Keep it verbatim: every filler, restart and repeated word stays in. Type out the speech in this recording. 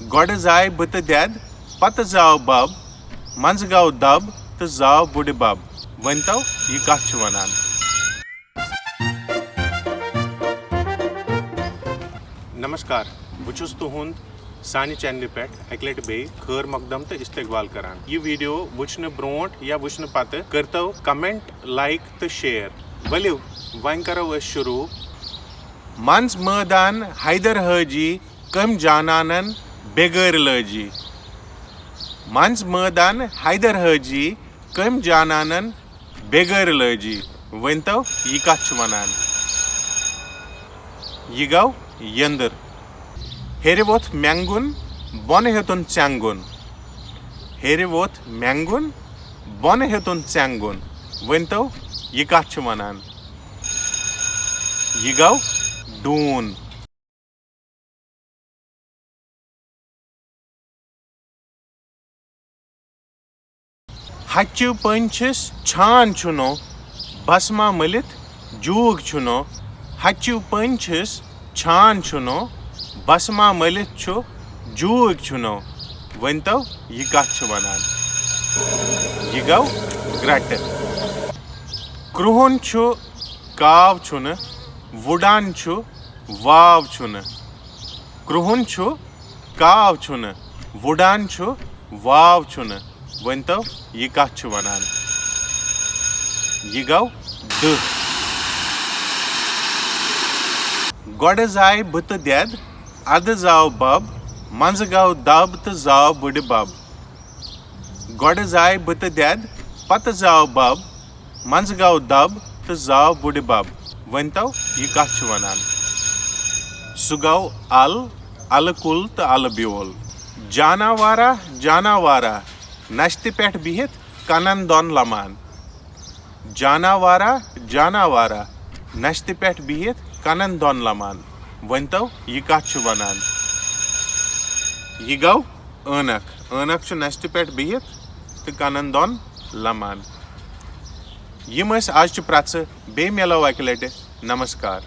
گۄڈٕ زاے بہٕ تہٕ دٮ۪د، پتہٕ زاو بب، منٛزٕ گوٚو دب تہٕ زاو بُڈِ بب۔ ؤنۍ تو، یہِ کتھ چھِ ونان؟ نمسکار، بہٕ چھُس تُہُنٛد سانہِ چینلہِ پٮ۪ٹھ اَکہِ لَٹہِ بیٚیہِ خٲر مقدم تہٕ استقبال کران۔ یہِ ویڈیو وٕچھنہٕ برونٛٹھ یا وٕچھنہٕ پتہٕ کٔرتو کمنٹ، لائک تہٕ شیئر۔ ؤلِو، وۄنۍ کرو أسۍ شروع۔ منٛز مٲدان حیدر حاجی کٔمۍ جانانن بے گٲرۍ لٲجی؟ منٛز مٲدان حیدر حاجی کٔمۍ جانانن بے گٲرۍ لٲجی؟ ؤنۍ تو، یہِ کتھ چھِ ونان؟ یہِ گوٚو یٔنٛدٕر۔ ہیٚرِ ووٚتھ مٮ۪نٛگُن، بۄنہٕ ہیوٚتُن ژٮ۪نٛگُن۔ ہیٚرِ ووٚتھ مٮ۪نٛگُن، بۄنہٕ ہیوٚتُن ژٮ۪نٛگُن۔ ؤنۍ تو، یہِ کتھ چھِ ونان؟ یہِ گوٚو ڈوٗن۔ ہچِو پٔنٛچھِس چھان چھُنو، بسما مٔلِتھ جوٗگ چھُنو۔ ہچِو پٔنٛچھِس چھان چھُنو، بسما مٔلِتھ چھُ جوٗگ چھُنو۔ ؤنۍ تو، یہِ کتھ چھِ ونان؟ یہِ گوٚو گرٛٹہٕ۔ کرٛہُن چھُ، کاو چھُنہٕ، وُڈان چھُ، واو چھُنہٕ۔ کرٛہُن چھُ، کاو چھُنہٕ، وُڈان چھُ، واو چھُنہٕ۔ ؤنۍ تو، یہِ کتھ چھِ ونان؟ یہِ گوٚو دٔہ۔ گۄڈٕ زاے بہٕ تہٕ دٮ۪د، ادٕ زاو بب، منٛزٕ گوٚو دب تہٕ زاو بُڈِ بب۔ گۄڈٕ زاے بہٕ تہٕ دٮ۪د، پتہٕ زاو بب، منٛزٕ گوٚو دب تہٕ زاو بُڈِ بب۔ ؤنۍ تو، یہِ کتھ چھِ ونان؟ سُہ گوٚو ال، الہٕ کُل تہٕ الہٕ بیول۔ جاناوارا، جاناوارا، نشتہِ پٮ۪ٹھ بِہِتھ کنن دۄن لمان۔ جاناوارا، جاناوارا، نشتہِ پٮ۪ٹھ بِہِتھ کنن دۄن لمان۔ ؤنۍ تو، یہِ کتھ چھِ ونان؟ یہِ گوٚو عٲنکھ۔ عٲنکھ چھُ نشتہِ پٮ۪ٹھ بِہِتھ تہٕ کنن دۄن لمان۔ یِم ٲسۍ آزچہِ پرٛژھٕ۔ بیٚیہِ میلو اکہِ لٹہِ۔ نمسکار۔